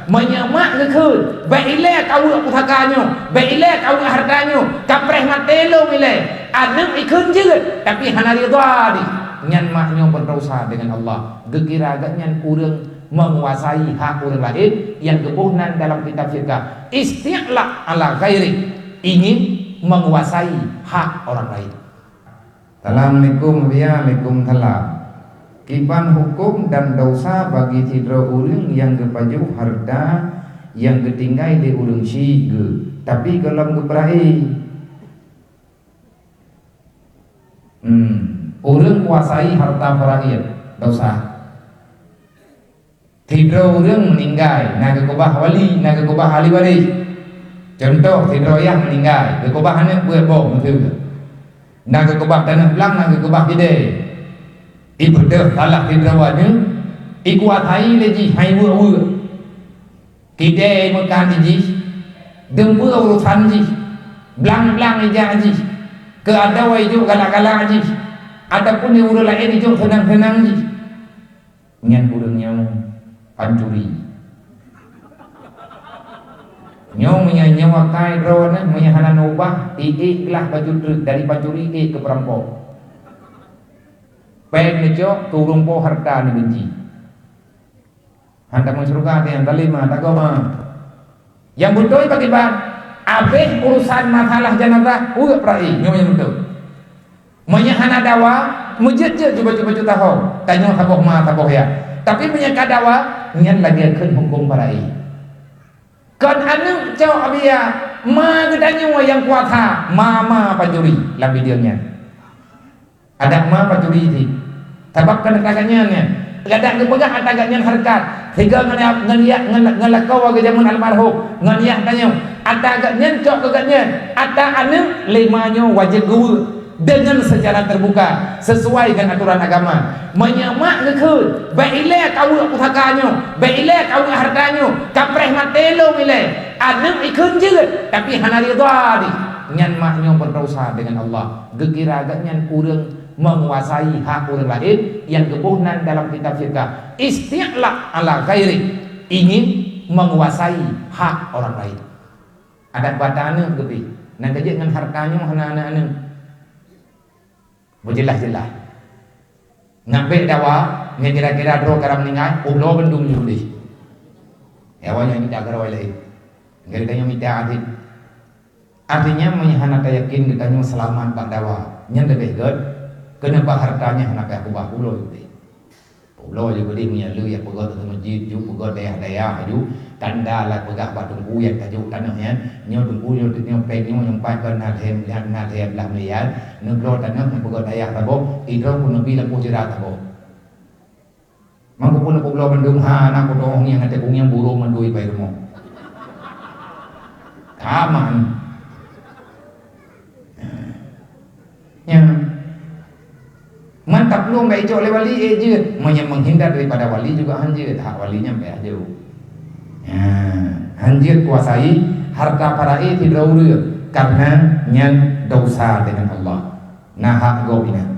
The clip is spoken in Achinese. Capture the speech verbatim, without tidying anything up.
Meunyoe mak geukheun, "Bèk ilèe kaweuek pusaka nyoe, bèk ilèe kaweuek hareuta nyoe, ka preh maté lôn ilèe," aneuk ikheun jeuet, tapi hana ridha di, nyan mak nyoe beudesya deungon Allah. Geukira geuh nyan ureueng menguasai hak ureueng laén, nyang geuboh nan dalam kitab fiqah, isti'la ala ghairi, ingin menguasai hak orang lain. Assalamualaikum, waalaikumsalam. Kiban huköm dan desya bagi sidroe ureueng nyang geupajoh hareuta nyang geutinggai lé ureueng syiek geuh, tapi gohlom geupeura'i? Hmm, ureueng kuasai hareuta peura'i, desya. Sidroe ureueng meuninggai, na geukeubah wali, na geukeubah ahli waréh. Cuntoh, sidroe yah meuninggai, geukeubah aneuk peuet boh miseue. Na geukeubah tanoh blang, na geukeubah keudè. Ibeudôh salah sidroe aneuk, ikuasai lé jih, han iweuek-weuek. Keudè imeukat jih, dumpeue urosan jih, blang-blang ijak jih, keu adoe ijok galak-galak jih, ataupun di ureueng laén ijok seunang-seunang jih. Nyan ureueng nyoe pancuri. Nyoe meunyoe nyoe akai droeneuh, meunyoe hana neubah, iék glah baju treuk dari pancuri ék keu peurampok. Péng neucok, keu ureueng po hareuta neubeunci. Han tamong syeuruga, nyang talima, tagoe ma. Nyang beutôi pakriban? Abéh urusan masalah janazah, uek peura'i, nyoe nyang beutôi. Meunyoe hana dawa, meujeuet-jeuet ju baju-baju taho, tanyoe saboh ma, saboh yah. Tapi meunyoe ka dawa, nyan lagèe kheun huköm peura'i. Kon aneuk cok biya, ma geutanyoe nyang kuasa, ma-ma pancuri lam video nyan. Adak ma pancuri jih. Sabab keuneuk tagat nyan, nyan. Kadang geupeugah ata gata nyan hareukat. Sigoe ngon, ngon, ngon, ngon lakoe geujameun almarhum, ngon yah tanyoe. Ata gata nyan cok keu gata nyan. Ata aneuk lé ma nyoe wajéb geuweuek deungon seucara teubuka, sesuai ngon aturan agama. Meunyoe mak geukheun, "Bèk ilèe kaweuek pusaka nyoe, bèk ilèe kaweuek hareuta nyoe, ka preh maté lôn ilèe," aneuk ikheun jeuet, tapi hana ridha di, nyan mak nyoe beudesya deungon Allah. Geukira geuh nyan ureueng menguasai hak ureueng laén, nyang geuboh nan dalam kitab fiqah, isti'la ala ghairi, ingin menguasai hak orang lain. Adak bak aneuk geubi, na geujeuet ngon hareuta nyoe hana aneuk-aneuk. Beujeulaih-jeulaih. Ngon bèk dawa, nyan kira-kira droe ka meuninggai, peubloe bandum jih udeh. Ya, awaknyan mita keudroe laén. Geutanyoe mita adit. Artinya, meunyoe hana tayakin geutanyoe seulamat bak dawa, nyan leubeh gèt, keuneubah hareuta nyan hana payah keubah, peubloe jih udeh. Peubloe jih udeh, meunyoe le nyang peugöt ateueh meuseujid, ju peugöt dayah-dayah, ju tanda lah peugah bak teungku nyang tajok tanoh nyan, nyoe teungku, nyoe, nyoe péng nyoe, nyoe pat kon na lhèe, na lhèe blah miliar, neubloe tanoh, neupeugöt dayah saboh, idroe peuneubri lampôh jeurat saboh. Mangkupun peubloe bandum, hana kutoh ngieng até kunyang burông mandoi bai rumoh. Aman. Nyan. Man taplueng bèk icok lé wali, ék jeuet. Meunyoe menghindar daripada wali juga han jeuet, hak wali nyan bèk aju. Nyan. Han jeuet kuasai hareuta peura'i sidroe ureueng, karena nyan desya deungon Allah. Na hak gob inan.